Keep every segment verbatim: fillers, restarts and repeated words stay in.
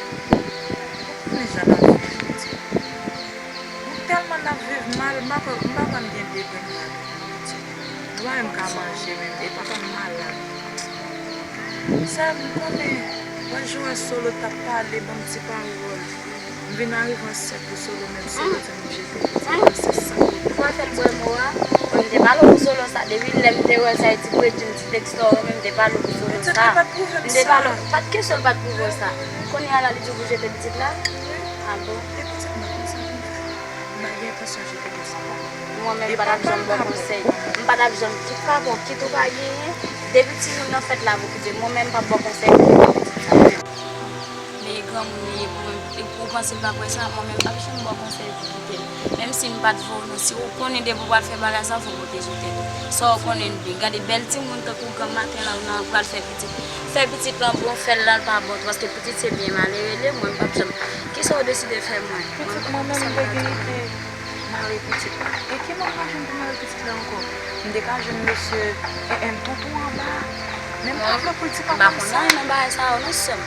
Ou konnen jan n ap viv, pitit. Nou tèlman n ap viv mal, m pa konn, m pa konn gen de grenn mal, pitit. Nou pa menm ka manje menm, e papa m malad. Sè m, konnen, lòt jou a Solo t ap pale, ban m ti pawòl. M vin arive ansent pou Solo, menm Solo di m jete pitit la, se sa. Ou pa fè l bwè mo a? Mwen, m te pale w pou Solo sa. Depi lè m te wè sa, e ti pwedi, m ti teksto, mwen, m te pale w pou Solo sa. M te pale w, pa t kesyon l pa t pwouve w sa. Kounye a la, li di w pou jete pitit la? A bon? E pitit mwen, konsa pou m fè. M pa gen entansyon jete pitit la. Mwen menm, m pa t ap janm ba w konsèy. M pa t ap janm, kit pa bon, kit ou pa genyen, depi timoun nan fèt la, pou kite. Mwen menm, m p ap ba w konsèy pou kite pitit sa. Men e granmoun li ye pou mwen. E pou w panse l p ap wè sa, mwen menm, m p ap janm ba w konsèy pou kite l. Menm si m pa t voye w non, si w konnen depi w pral fè bagay sa, fòk w te sou tèt ou. Sa w konnen l byen. Gade bèl timoun tankou granm maten la, ou nan pral fè pitit. Fè pitit lan bon, fè l lan l pa bon tou, paske pitit se byen malere l ye, mwen m p ap janm. Kisa w deside fè mwen? Pitit mwen menm m te gen ide mare pitit la. E ki moun m ka jwenn pou mare pitit la ankò? M te ka jwenn mesye en, en tonton anba. Men m pa vle pou l di papa m sa. M pa konn anyen nan bagay sa yo non sè m.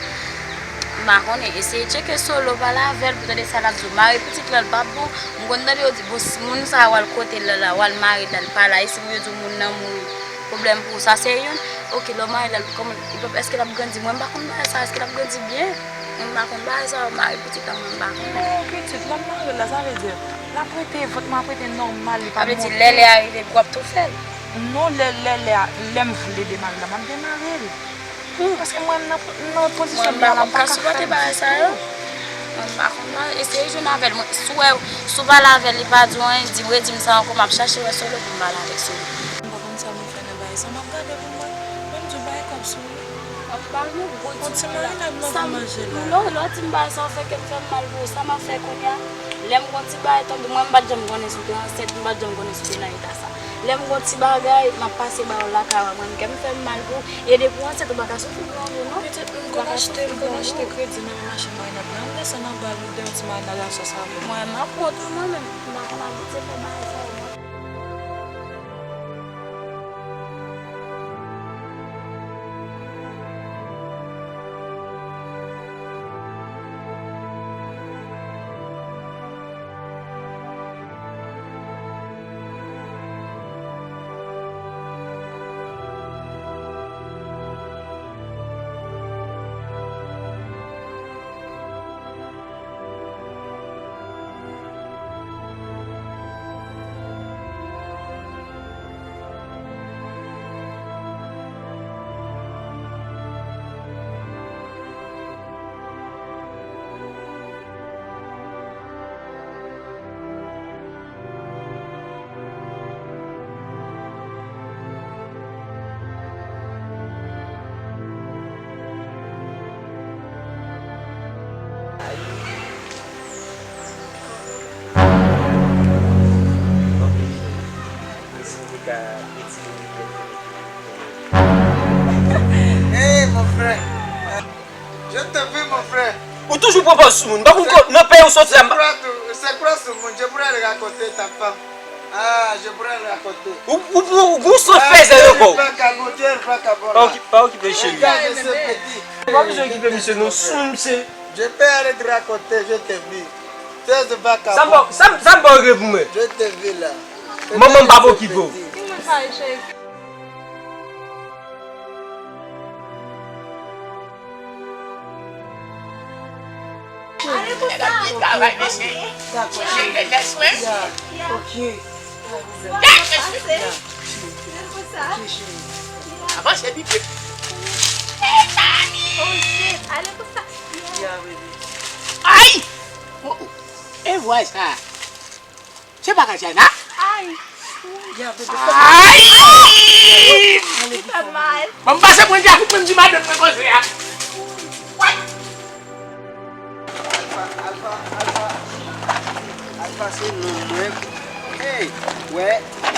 M pa konnen, eseye tcheke Solo, pale avè l pou tande sa l ap di w. Mare pitit lan l p ap bon. M konn tande yo di, bon, si moun sa a w al kote l la, w al mare l la, l pa la, e si moun yo di w moun nan mouri, pwoblèm pou ou, sa se youn. Oke, lè w mare l la, kòman, li p ap, èske l ap grandi? Mwen, m pa konn bagay sa, èske l ap grandi byen? Mwen, m pa konn bagay sa, w mare pitit la, mwen, m pa konnen. Non, pitit, lè m mare l la, sa vle di, l ap rete, vant mwen ap rete nòmal, li p ap monte. Sa vle di, lè lè a rive, w ap tou fè l? Non, lè, lè, lè a, lè m vle demare l la, m ap demare l. Paske mwen, m nan, m nan pozisyon m ye a la, m pa ka fè l ditou. Mwen, m pa konn sa yo. Mwen, m pa konn bagay. Eseye jwenn avè l. Mwen, si w wè, si w pale avè l, li pa di w anyen, di, redi m sa ankò, m ap chache wè Solo pou m pale avèk Solo. M pa konn sa pou m fè nan bagay sa. M ap gade pou mwen. Mwen, m di w bay kòb sou li. M pa gen gwo ti marinad mwen pou manje la. Lè, lè w di m bagay sa, w fè kè m fè m mal pou ou. Sa m ap fè kounye a? Lè m gon ti bagay tonbe, mwen, m pa t janm konnen si w te ansent, m pa t janm konnen si w te nan eta sa. Lè m gon ti bagay, m ap pase ba w lakay ou, mwen, kè m fè m mal pou ou. E depi w ansent, ou pa ka soufri pou yon jou, non. Pitit, m konn achte, m konn achte kredi nan men machann marinad la. Ann desann anba, nou de yon ti marinad a sòs avè m. Mwen, m ap pran tou mwen menm. M pa konn abitye fè bagay sa yo, mwen. Ou toujou pran pòz sou moun. Ou pa konn nan peyi ou soti a. C'est quoi, c'est quoi ce monde? Je pourrais le raconter, ta femme. Ah, je pourrais le raconter. Ou, ou, ou, ou gon san fèzè nan kò w. Tu es vagabond, tu es vagabond. Pa okipe, pa okipe cheri. Regarde ce petit. Ou pa bezwen okipe misye non, sou misye. Je peux aller te raconter, je te vis. Tu es vagabond. Sa m pa, sa m, sa m pa regle pou mwen. Je te vis là. Manman m pa okipe w. Ki moun sa ye, cheri? Ale konsa. Travay, mesye. Dakò, cheri. Cheri, lès mwen. Ya. Ok. Lès mwen. Pase. Lè konsa. Ok, cheri. Avanse, pipi. Hey, mami. Oh, shit. Ale konsa. Ya, baby. Ay! Oh, oh. E vwa sa. Se pa Katiana? Ay! Ya, bebe, fè. Ay! Li fè mal. Ban m pase pran dyakout, menm di madanm mwen koze a. What? Alfa, Alfa, Alfa. Alfa se non mwen. Hey, wè,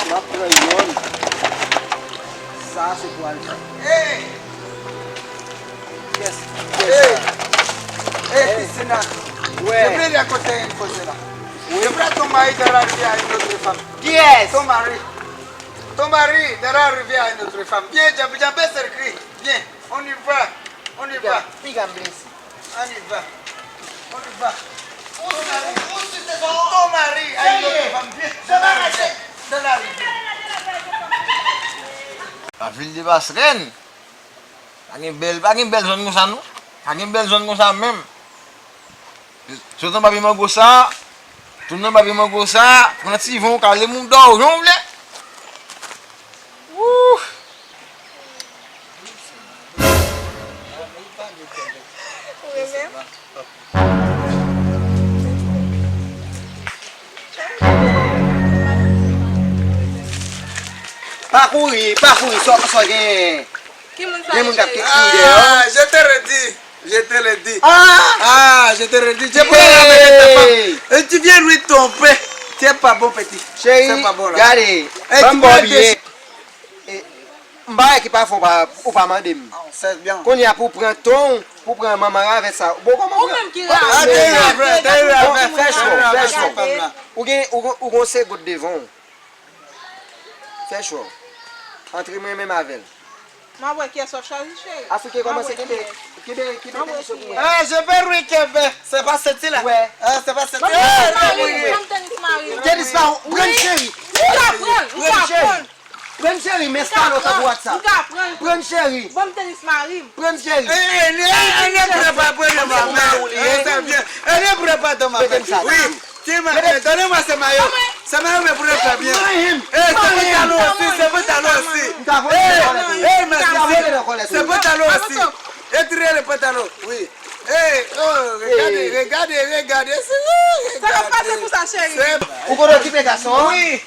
m ap pran yonn. Sa se pou Alfa. Hey! Yes, yes. Hey, hey, Christina. Ouais. Je voulais raconter une chose là. Oui. Je vois ton mari dans la rivière à une autre femme. Qui est? Ton mari. Ton mari dans la rivière à une autre femme. Viens, Djambé, Djambé, c'est écrit. Viens, on y va. On y va. Piga, piga, blessé. On y va. On y va. Ton mari, ton mari à une autre femme. Viens, dans la rivière. Dans la rivière. La ville de Basrène. Pa gen bèl, pa gen bèl zòn konsa non. Pa gen bèl zòn konsa menm. Sot nan papye mango sa, tounen nan papye mango sa, pran ti van w kale mouda w jan w vle. Wouh! Ou renmen? Pa kouri, pa kouri, sa, sa gen. Ki moun sa ye, cheri? Gen moun k ap kouri deyò. Ah, je te redis, je te le dis. Ah! Ah, je te redis, je pourrais ramener ta femme. Et tu viens lui tromper. C'est pas bon, petit. Cheri, gade, ban m ba w byen. E, m pa wè ki pa fè w pa, ou pa mande m. Kounye a pou w pran ton w, pou w pran manman ravèt sa. Bon, kòman ou pran? Ou menm ki ravèt. Fè cho, fè cho. Ou gen, ou gen, ou gen yon segonn devan w. Fè cho. Antre mwen menm avè l. M ap wè kiyès w ap chwazi, cheri. Afriken kòmanse kenbe, kenbe, kenbe tenis yo pou mwen. Eh, je peux lui kenbe. C'est pas celle-là. Ouais. Ah, c'est pas celle-là. Ban m tenis mari m, ban m tenis mari m. Tenis pa ou, pran cheri. Ou ka pran l, ou ka pran l. Pran cheri, men sa lòt ap WhatsApp. Ou ka pran l. Pran cheri. Ban m tenis mari m. Pran cheri. Eh, eh, ne, eh, ne pran pa, pran pa, pran pa. Eh, sa byen. Eh, ne pran pa, tande mwen. Mete m sa. Oui. Ti mwen, tande mwen, se mayo. Se mayo, men pou nou fè byen. Eh, se pantalon osi, se pantalon osi. Eh, eh, mèsi, se pantalon osi. E tire le pantalon, oui. Eh, oh, regade, regade, regade, se, oh, regade. Sa k ap pase pou sa, cheri? Ou konn okipe gason an? Oui.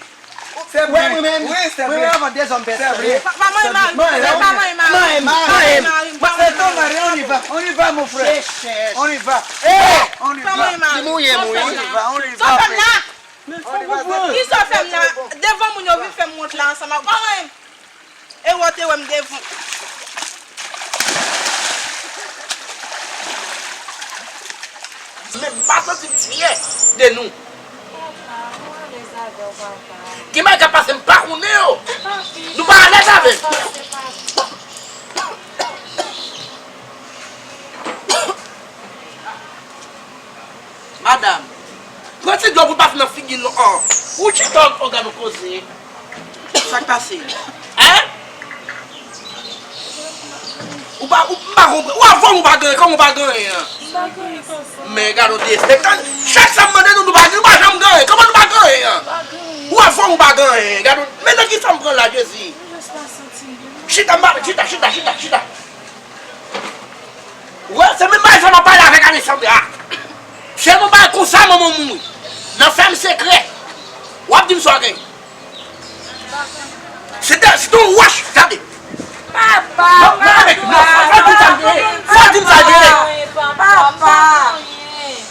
C'est vrai. Oui, mwen menm, oui, c'est vrai. Mwen menm, avan dezòm pèsonn. C'est vrai. Pa, pa manyen mari m, pa manyen mari m, pa manyen mari m, pa manyen mari m. C'est ton mari, on y va, on y va, mon frère. On y va. Eh, on y va. Pa manyen mari m. Li mouye, mouye. On y va, on y va. Sa w fè m la? Ki sa w fè m la? Devan moun yo vin fè m wont la ansanm ak, pa manyen m. E wè w te wè m devan. Men m pa santi m fyè de nou. Papa, mwen alèz avè w, papa. Gen bagay k ap pase m pa konnen yo. Papi, nou pa alèz avè l. Papa, se pa Madanm, pran ti dlo pou w pase nan figi l non. Ou chita, ou gade yon koze. Sa k pase? Hein? Ou pa, ou pa konprann. Ou ap vòlè, ou pa genyen. Kòman ou pa genyen an? Men gade yon derespektan. Chak sa m mande nou, nou pa, nou pa janm genyen. Kòman nou pa genyen an? Ou ap vòlè, ou pa genyen. Gade yon, men nan ki sa m pran la, Jezi? Chita, m pa, chita, chita, chita, chita. Wè, se menm bagay sa m ap pale avèk Alexandra. Se yon bagay konsa manman w mouri. Nan fèm sekrè. W ap di m sa w gen. Se te, se te yon wòch, gade. Papa, non, non, papa, non, fò, fò di m sa w gen. Fò di m sa w gen. Papa.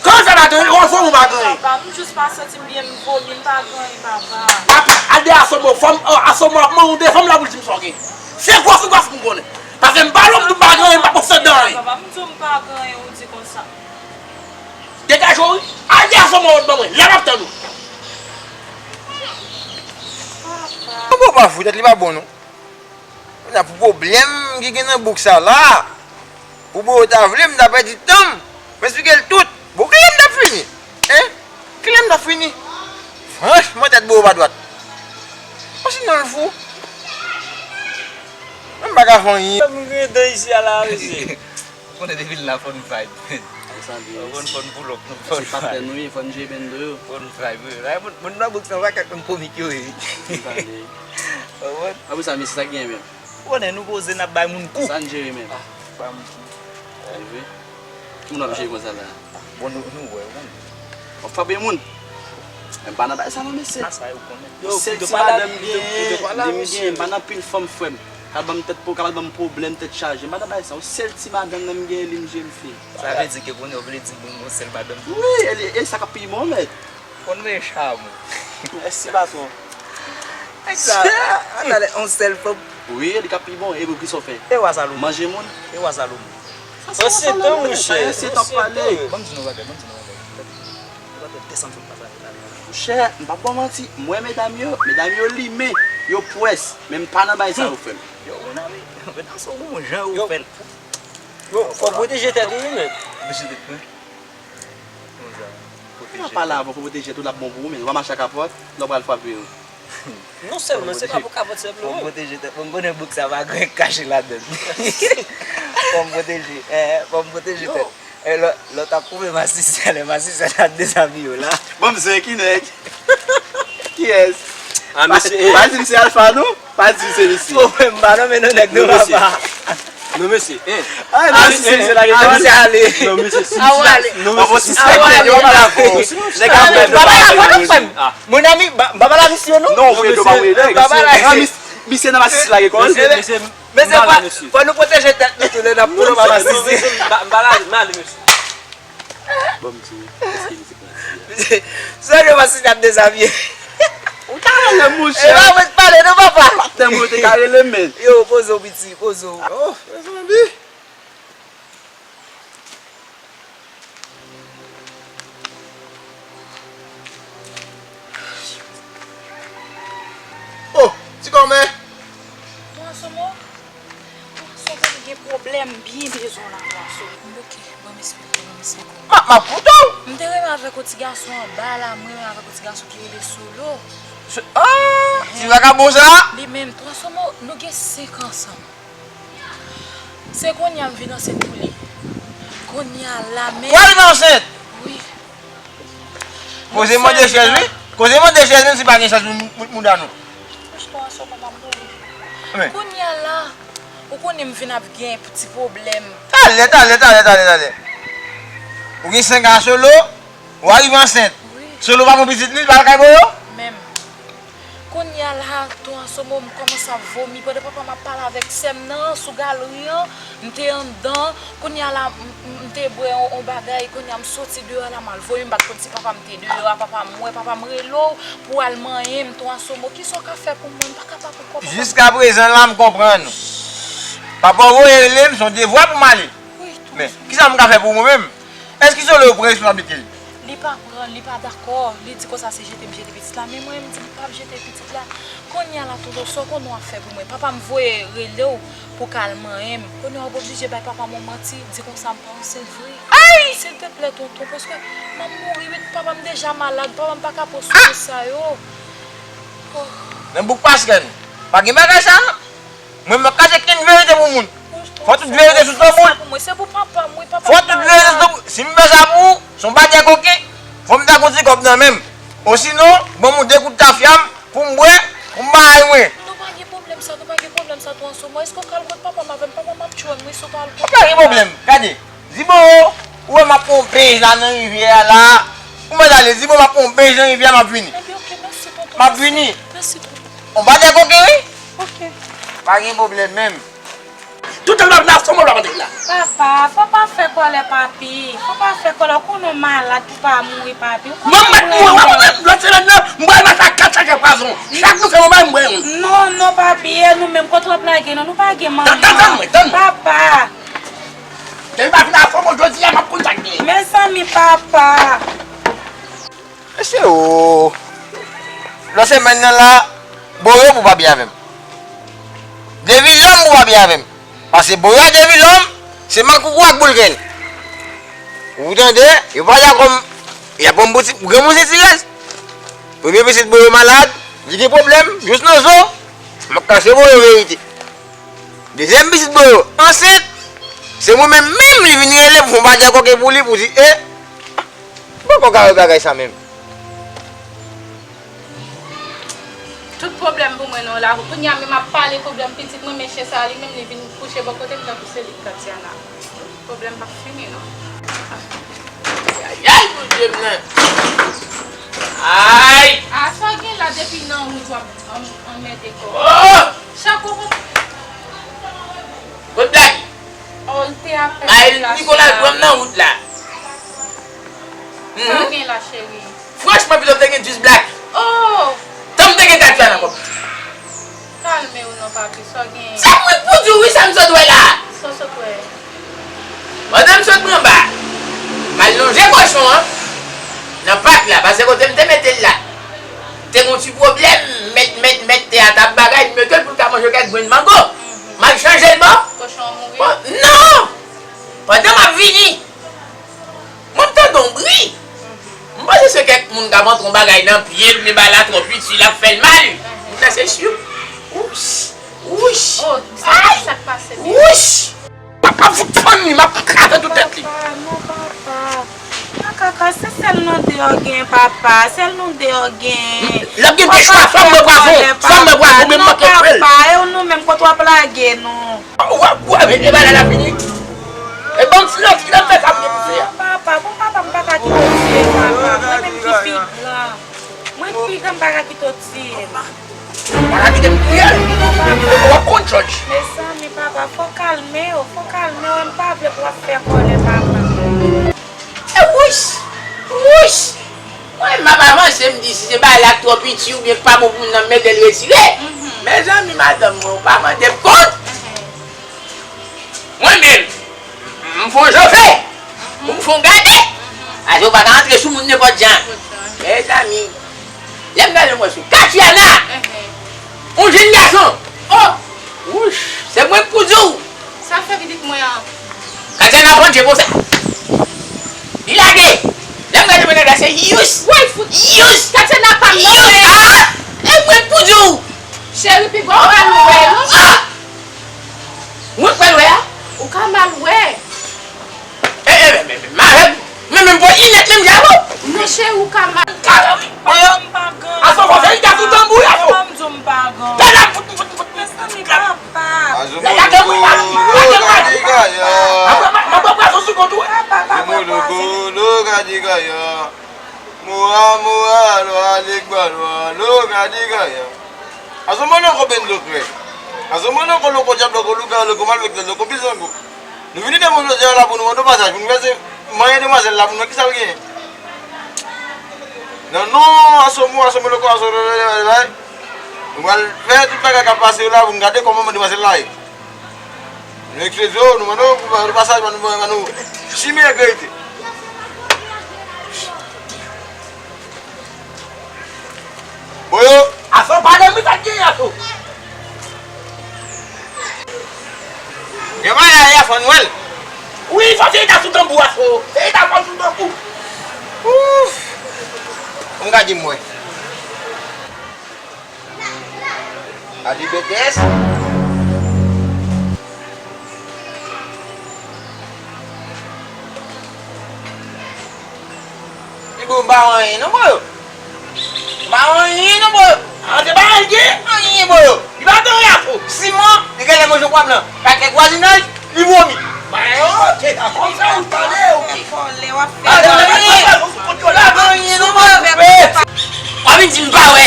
Kòman sa pa gen? Yon fòm ou pa gen? Papa, m jis pa santi m byen, m vomi, m pa gen, papa. Papa, al de asomò, fòm, asomò ap mande fòm la pou l di m sa w gen. Se gwòs ou gwòs pou m konnen. Pa fè m pale w, m di w m pa gen anyen, m pa pran san de anyen. Papa, m di w m pa gen anyen, ou di konsa. Degaje w wi. Al dèyè fò mwen wòt ban mwen. La m ap tann ou. Papa. Bon, pa fou, tèt li pa bon, non. Kounye a pou pwoblèm ki gen nan bouk sa la. Pou Bobo ta vle, m ta pèdi tan m. M esplike l tout. Bon, kilè m t ap fini? Hein? Kilè m t ap fini? Franchman, tèt Bobo pa dwat. Osinon l fou. Mwen m pa ka fè anyen. M gen dan isi a la, mesye. Ou konnen depi l la fò n vibe. Ou konn fò n pull up, nou fò n vibe. Fò n vibe, wi. Fò n jere bendo yo. Fò n vibe, wi. Moun, moun nan bouk sa pa ka konn komik yo ye. Ou konprann? Apre sa, mesye, sa k gen menm? Ou konnen nou poze n ap bay moun kou. Sa n jere menm? Ah, pa moun kou. Rive. Ki moun w ap jere konsa la? Bon, nou, nou wè, ou konnen. W ap frape moun? Men m pa nan bagay sa non, mesye. Sa, sa yo konnen. Yo, sèl ti madanm m genyen, li m genyen, m pa nan pil fanm, frè m. K al ban m tèt, k al ban m pwoblèm, tèt chaje. M pa nan bagay sa. Yon sèl ti madanm nan m genyen, li m jere, m fini. Sa vle di ke kounye a w vle di m yon sèl madanm? Wi, e, e sa k ap pi bon, mèt. Konn men cham ou. Mèsi, patwon. Nèg sa, a, a, talè, on sèl fanm. Wi, li k ap pi bon. E pou ki sa w fè? E wa Salomon. Manje moun. E wa Salomon. Sa se ansyen tan, monchè. Sa se ansyen tan pale. Ban m di nou bagay, ban m di nou bagay. Monchè, m p ap ba w manti. M wè medam yo, medam yo limen, yo pwès. Men m pa nan bay sa yo, frè m. Yo, mon ami, medam sa ou gon jan ou fè l. Yo, fò w pwoteje tèt ou, wi, men. Pwoteje tèt mwen. Konsa, pwoteje. Nan pale avè w, fò pwoteje tou, l ap bon pou ou, men ou pa mache ak kapòt, lè w pral frape yo. Non sèlman, se pa pou kapòt sèlman. Fò m pwoteje tèt mwen, m konnen bouk sa pa gen kache ladan l. Fò m pwoteje, eh, fò m pwoteje tèt. Eh, lè, lè w t ap koupe masisi a, lè masisi a t ap dezabiye w la. Bon, m se ki nèg? Kiyès? Ah, mesye, eh. Pa di m se Alpha, non? Pa di m se misye. Ou menm pa nonmen non nèg non, papa. Non, mesye. Eh. Ah, non, mesye, misye lage kò l. Misye ale. Non, mesye, si misye ale. Non, mesye, si misye ale. Nèg ap pèdi. Papa la, papa la, frè m. Mon ami, ba, ba, ba la, misye, non? Non, frè, pa mwen, nèg. Ba, ba la. Misye nan masisi lage kò l. Mesye, mesye, mesye, fò nou pwoteje tèt nou tou lè n ap pran masisi. M pa la, m ale, mesye. Bon, mesye, èske misye pral di a? Sè yo masisi ap dezabiye. Ou ta rele, monchè. E pa mwen k pale, non, papa. Patnè mwen te ka rele, men. Yo, poze w, piti, poze w. Oh, mezanmi. Oh, ti kòmè. Bon, Somo. Bon, Somo, m gen pwoblèm, byen bezwen w la, bon, Somo. Ok, ban m esplike, ban m esplike w. M ap, m ap koute w. M te renmen avèk yon ti gason anba la, m renmen avèk yon ti gason ki rele Solo. Ah, ti vakabon sa? Li menm, Twa Somo, nou gen senk an ansanm. Se kounye a m vin ansent pou li. Kounye a la, men. Wè, li vin ansent? Wi. Koze mande chèz, wi. Koze mande chèz, menm si pa gen chèz, moun, moun, moun dan nou. Franchman, Somo, m ap mouri. Men. Kounye a la, ou konnen m vin ap gen ti pwoblèm. Talè, talè, talè, talè, talè. Ou gen senk an Solo, ou arive ansent. Wi. Solo pa pran pitit li, li pa al kay Bobo? Menm. Kounye a la, Twa Somo, m kòmanse ap vomi. Pandan papa m ap pale avèk sè m nan sou galri an, m te anndan. Kounye a la, m, m, m te bwè on, on bagay. Kounye a, m soti deyò la, m al vomi. M pa t konn si papa m te deyò a. Papa m wè, papa m rele w pou al manyen m, Twa Somo. Kisa w ka fè pou mwen? M pa kapab ankò, papa m. Jiskaprezan la, m konprann ou. Papa w voye rele m, se yon devwa pou m ale. Wi, Twa Somo. Men, kisa m ka fè pou mwen menm? Èske Solo pran responsablite l? Li pa pran, li pa dakò. Li di konsa se jete m jete pitit la. Men mwen, m di m p ap jete pitit la. Kounye a la, tonton, sa w konnen w ap fè pou mwen? Papa m voye rele w pou w ka al manyen m. Kounye a w ap oblije bay papa m yon manti, di konsa m pa ansent vre. Ay! Silteplè, tonton, paske m ap mouri, wi. Papa m deja malad, papa m pa ka pran soufrans sa yo. Oh. Nan bouk pa srèn. Pa gen bagay sa, non. Mwen, m ap kache kenn verite pou moun. Fò tout verite sou tonbou l. Fò tout verite sou tonbou l. Si m fè sa pou ou, se yon badè koken, fò m ta gon ti kòb nan men m. Osinon, ban m yon de kout tafya m pou m bwè, pou m bay mwen. Nou pa gen pwoblèm sa, nou pa gen pwoblèm sa, Twa Somo. Èske w ka al kot papa m avè m? Papa m ap tchwe m, wi, si w pa al kot papa m. Pa gen pwoblèm. Gade, Zibo, ou wè m ap pran yon benj la nan rivyè a la. Ou mèt ale, Zibo, m ap pran yon benj nan rivyè a, m ap vini. Ebyen, ok, mèsi, tonton. M ap vini. Mèsi, tonton. On badè koken, wi. Ok. Pa gen pwoblèm menm. Tout tan l ap la, fò mwen la maten la. Papa, fò pa fè kòlè, papi. Fò pa fè kòlè. Ou konnen w malad pou pa mouri, papi. Ou konnen mwen mwen mwen mwen lòt semèn nan, m pral mache ak kat chajè pwazon. Chak nou fè yon bagay, m bwè youn. Non, non, papi, e nou menm, kote w ap lage nou, nou pa gen manman. Tann, tann, tann mwen, tann mwen. Papa. Depi pa fin a fò mwen jodi a, m ap konn sa k gen. Mezanmi, papa. Mesye o. Lòt semèn nan la, Boyo pou pa byen avè m. Devilòm pou pa byen avè m. Paske Boyo a Devilòm, se makoukou ak boul grenn. Ou tande? Yo pa dakò m. Y ap ban m bouti, ou gen bouti tirèz. Premye pitit Boyo malad, li gen pwoblèm, jous nan zo. M ap kase Boyo verite. Dezyèm pitit Boyo ansent, se mwen menm menm li vin rele pou fè yon badjè koke pou li pou di, e, m poko ka wè bagay sa menm. Tout pwoblèm pou mwen non la. Kounye a menm ap pale pwoblèm pitit mwen, mesye sa li menm li vin kouche bò kote m tankou se li k Tatiana. Pwoblèm p ap fini non. Ayayay, Bondye m nan. Ay! A sa w gen la depi nan wout w ap anmède kò w. Oh! Chak ou. Kot Black? Oh, l te apèn. Ay, Nikolas pran m nan wout la. Sa w gen la, cheri? Franchman, pito m te gen jis Black. Oh! Tan m te gen Tatiana ankò. Kalme w non, papi, sa w gen? Sa mwen pou di w wi, sa m sot wè la. Sa w sot wè? Pandan m sot pran ba, m al lonje kochon an nan pak la, paske kote m te mete l la, te gen yon ti pwoblèm, mèt, mèt, mèt tè a t ap bagay, m mete l pou l ka manje kèk grenn mango. M al chanje l bò. Kochon an mouri? Non! Pandan m ap vini, mwen m tande yon bri. M panse se kèk moun k ap antre yon bagay nan pye l, men bagay la twò piti, l ap fè l mal. Moun nan se sik. Wouch! Wouch! Oh, sa, sa k pase, men? Wouch! Papa fout fann li, m ap kraze tout tèt li. Papa, non, papa. Makaka, se sèl nou deyò gen, papa. Sèl nou deyò gen. L ap gen dechwa, fò m bwè pwazon. Fò m bwè pwazon, men m manke kwè l. Papa, e nou menm, kote w ap lage nou? Ou ap bwè, men e bagay la fini. E ban m silans, kilè m fè sa m gen pou fè a? Papa, bon, papa, m pa ka kite w tiye, papa. Mwen menm ki pi gran. Mwen ki pi gran, m pa ka kite w tiye m. Pa ka kite m tiye l. Ou ap konn, George. Mezanmi, papa, fò w kalme w, fò w kalme w, m pa vle pou w ap fè kòlè, papa. E wouch! Wouch! Mwen, m ap avanse, m di, si se bagay la k twò piti oubyen k pa bon pou moun nan, m mete l retire. Mezanmi, madanm mwen, ou pa mande m kont. Mwen menm, m fè yon jofe pou m fè yon gade. Paske ou pa ka antre sou moun nenpòt jan. Mezanmi, lè m gade, m wè se Katiana, yon jenn gason. Oh! Wouch, se mwen k pou di w. Sa fè pitit mwen an. Katiana pran je konsa. Li lage. Lè m gade mwen nan glas, se yous. Woy, fout. Yous. Katiana pa m non, yous. Ah! E mwen k pou di w. Cheri, pi gwo mal wè non. Ah! Mwen k pral wè a? Ou ka mal wè. E, e, men, men, men, men, men, men, pou inèt menm jan ou. Non, cheri, ou ka mal. Papa, m pa gen. Afò, fò fè ita sou tanbou, afò. Papa, m di w m pa gen. Tè la, fout, fout, fout, fout. Mezanmi, papa. Lè la, tanbou, la, la, tanbou, la. Mwen, mwen, mwen, mwen, sou kont ou. Papa, pa pran pwazon. Moa, moa, lwa, legba, lwa, lo, gadi, gaya. Asomo loko ben loko. Asomo loko loko dyab loko lougarou loko malfektè loko bizango. Nou vini devan jodi a la pou nou mande w pasaj, pou nou fè se manyen demwazèl la, pou nou wè kisa l genyen. Nan non Asomo, Asomo loko, Asomo loko, nou pral fè tout bagay k ap pase yo la, pou nou gade kòman demwazèl la ye. Nou eskize w, nou mande w pou nou pasaj, ban nou, ban nou chimè verite. Boyo. Aso, pa nan mi sa k genyen, Aso. Gen bagay la, fò n wè l. Wi, fò se eta sou tanbou, Aso. Se eta fò sou tanbou. Ouf. Bon, gade m wè. A di B T S. Li bon, m pa wè anyen non, bro. M pa wè anyen non, bro. Ah, se pa anyen? Anyen, bro. Li pa gen anyen, afo. Siman, li genlè manje pwa blan. Pa gen vwazinaj, li vomi. Mayo, se sa konsa ou tande, ok. Kòlè, w ap fè. Pa gen anyen, pa gen anyen non, bro. W ap vin di m pa wè.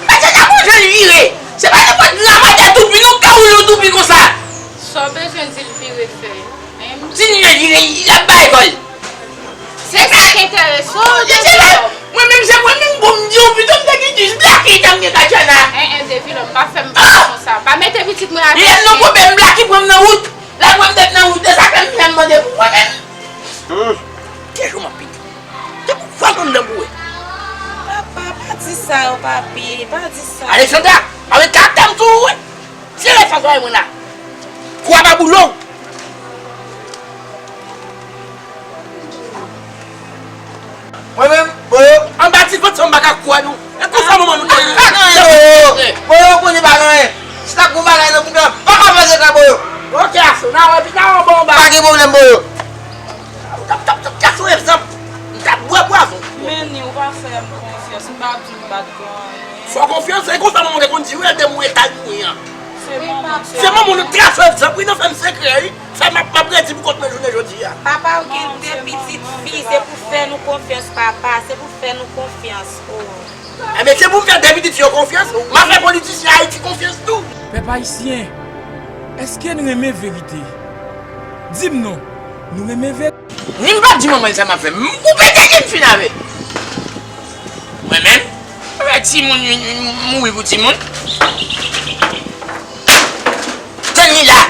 Mèt sa konn jan l vire. Se pa nenpòt granmandè toupi non k ka woule yon toupi konsa. Sa Sa w bezwen di l vire fè. Menm Di li nan vire, l ap bay kò l. Se sa k enterese w, Devilòm. Mwen menm, se mwen menm, bon, m di w, pito m te gen dis blaki, tan m gen Katjana. En, en, Devilòm, pa fè m pale konsa. Pa mete pitit mwen avèk li. Lè m nan pwoblèm, blaki pran m nan wout. Lè pran m tèt nan wout, e sa fè m vin mande pou mwen menm. Kè jou m ap pete. Te pou fwa konn nan bouwe. Papa, pa di sa yo, papi. Pa di sa. Alexandra, avèk karaktè m sou ou, wi. Se lè sa zòrèy mwen la. Kou a pa boulon. Mwen menm, Boyo, anba ti vant sa m pa ka kwè nou. E konsa manman nou te ye. Boyo, Boyo, konnen pa gen anyen. Si ta gon bagay nan bouda, pa ka fè sa, Boyo. Ok, Aso, n a wè pita w anba anba. Pa gen pwoblèm, Boyo. Ou t ap, t ap, t ap kase yon egzanp. M t ap bwè pwazon. Men ni, ou pa fè m konfyans, m pa di m pa t gen anyen. Fè w konfyans, e konsa manman te konn di, wi, e te mouye kay mouri an. Se manman, se manman nou trase egzanp, wi, nan fè m sekrè, wi. Sa m ap, m ap redi pou kont mwen jounen jodi a. Papa, ou gen de pitit fi, se pou fè nou konfyans, papa, se pou fè nou konfyans, o. Enben, se pou m fè de pitit fi yo konfyans, m ap fè politisyen Ayiti konfyans tou. Pèp ayisyen, èske n renmen verite? Di m non, nou renmen verite? Ni m p ap di manman l sa m ap fè. M koupe tèt li, m fin avè l. Mwen menm, avè timoun, mouri pou timoun. Tann li la.